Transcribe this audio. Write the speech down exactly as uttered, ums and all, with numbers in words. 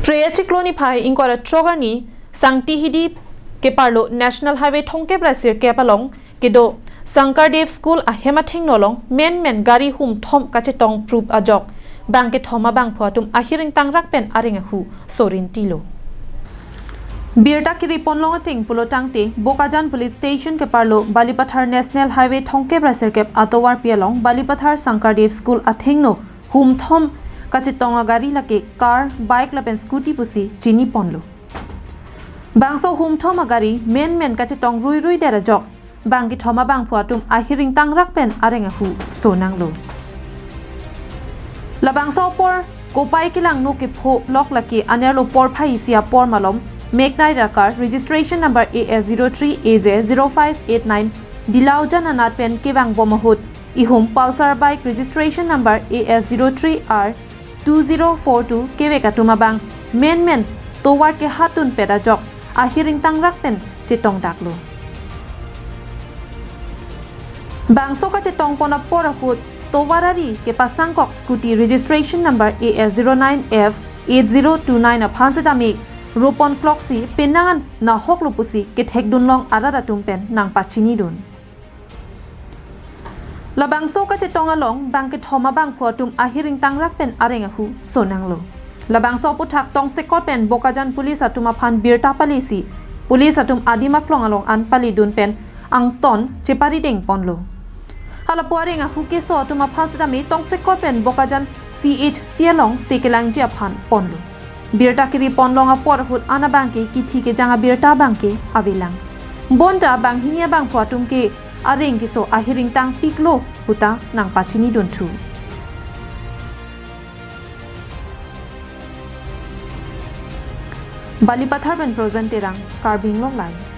Phre achiklo niphai ingkoi ra throk arni Sangti Hidi keparlo National Highway thomkep ra sirkep along kedo Sankardev School ahem athengno along menmen gari humthom kachetong prup ajok bang kethom abangphu atum ahir ingtangrak pen areng ahu so rintilo. Birta kiri ponlong ateng pulotangte Bokajan Police Station keparlo Balipathar National Highway thomkep ra sirkep atovarpi along Balipathar Sankardev School athengno humthom kachetong agari lake car, bike lapen scooty pusi chini ponlo. Bangso humthom agari menmen kachetong ruirui det ajok bang kethom abangphu atum ahir ingtangrak pen areng ahu sonanglo. Labangso apor kopai kelangno kepho lok lake anerlo porphai isi apor malom Megnai Rakar, registration number A S zero three A J zero five eight nine Dilaujan anat pen kevangbom ahut ihum Pulsar bike, registration number A S zero three R two zero four two kevek atum abang menmen tovar kehatun pet ajok ahir ingtangrak pen chetongdaklo. Bangso kachetong pon apor ahut tovar ari kepasangkok scooty, registration number A S zero nine F eight zero two nine aphan setame ropon kloksi penang an nahoklo pusi kethekdunlong arat atum pen nangpachinidun. Labangso kachetong along bang kethom abangphu atum ahir ingtangrak pen areng ahu sonanglo. Labangso aputhak tongsekot pen Bokajan Police atum aphan birta palisi Police atum adim aklong along an palidun pen angton cheparideng ponlo. Halapu areng ahu keso atum aphan setame tongsekot pen Bokajan C H C along se kelangji aphan ponlo. Birta kiri ponlong apor ahut an abangke kithi kejang abirta abangke avelang. Bonta banghini abangphu atum ke areng keso ahir ingtangpiklo puta nangpachinidunthu. Balipathar pen Projen Terang, Karbi Anglong Live.